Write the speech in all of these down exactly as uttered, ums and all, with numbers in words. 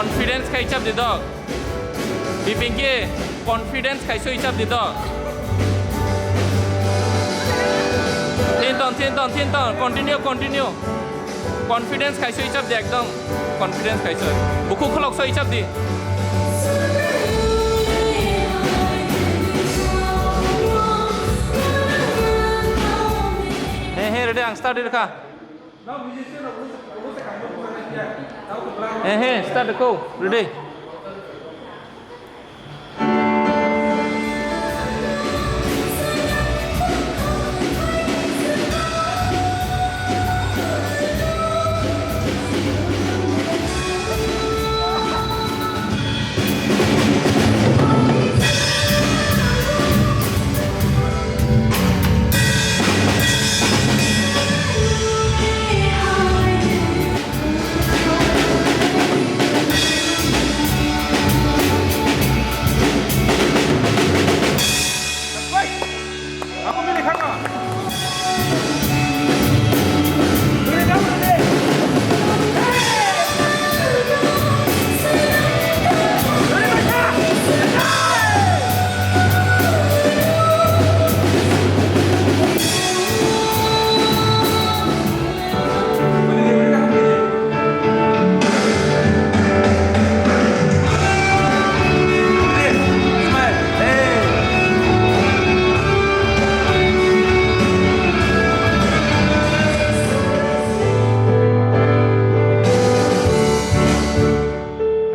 Confidence khai chap di dok. Bipinki confidence khai soi chap di dok. Thin ton, thin ton, thin ton. Continue, continue. Confidence khai soi chap di ekdom. Confidence khai soi. Buku khulok soi chap di. He, he, ready, ang start di kha. He, he, start ko, ready.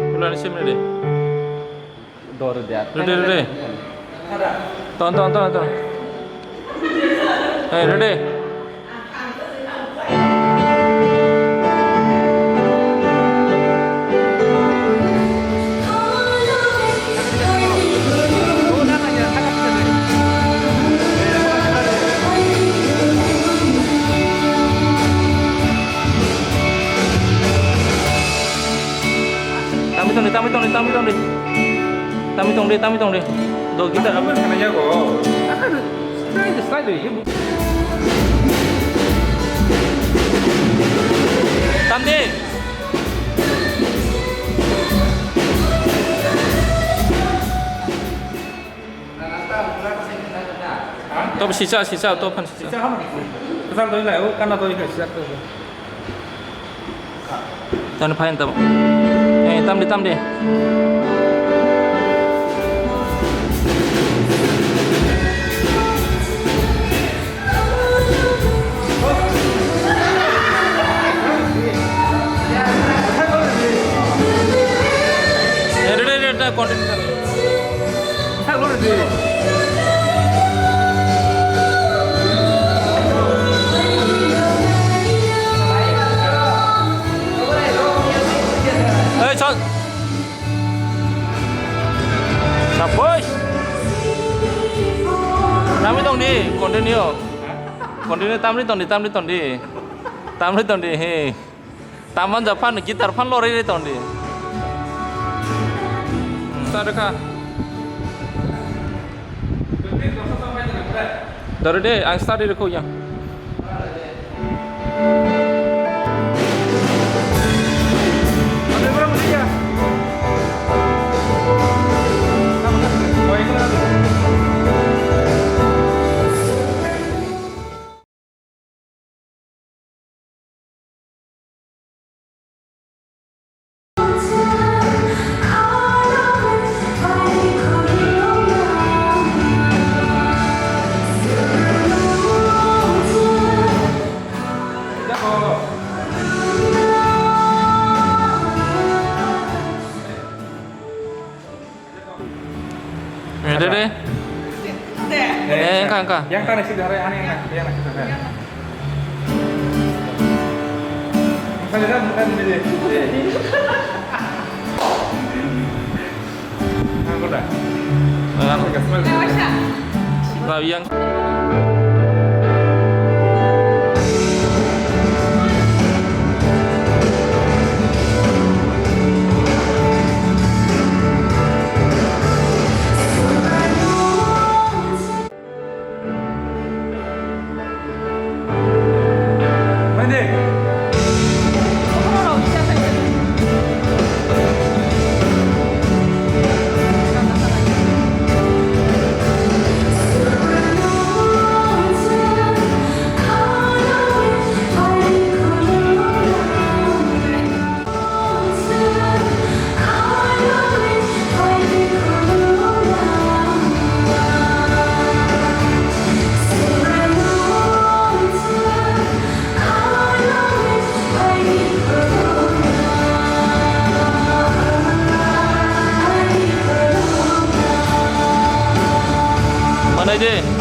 Pulani sim ready. Dor dia. Ready, ready. Ton, ton, ton, ton. Hey, ready. Tami tongdi, tami tongdi, tami tongdi. Tami tongdi, tami tongdi. Do guitar. Ano mana ya go? Akan slide, slide. Tamdi. To sisa, sisa, to phan sisa. Sisa ham. Sisa to ilai, o kana to ilai, sisa to. Tani phain tam. Eh, tamdi, tamdi. Eh, ready, ready, ready, continue. Hey, chal. Saboi. Tamni tongdi, continue. Continue, tamni tongdi, tamni tongdi. Tamni tongdi, he. Taman ja phan, guitar phan lori ri tongdi. Start kha. Dari de, ang start ri kho ya. Ready, ready? Eh, engka, engka. Yang tadi sih dari aneh, yang tadi sih dari. Misalnya kan, kan ini. Nah, udah. Enggak. Udah, smile. Enggak usah. Lah, yang De.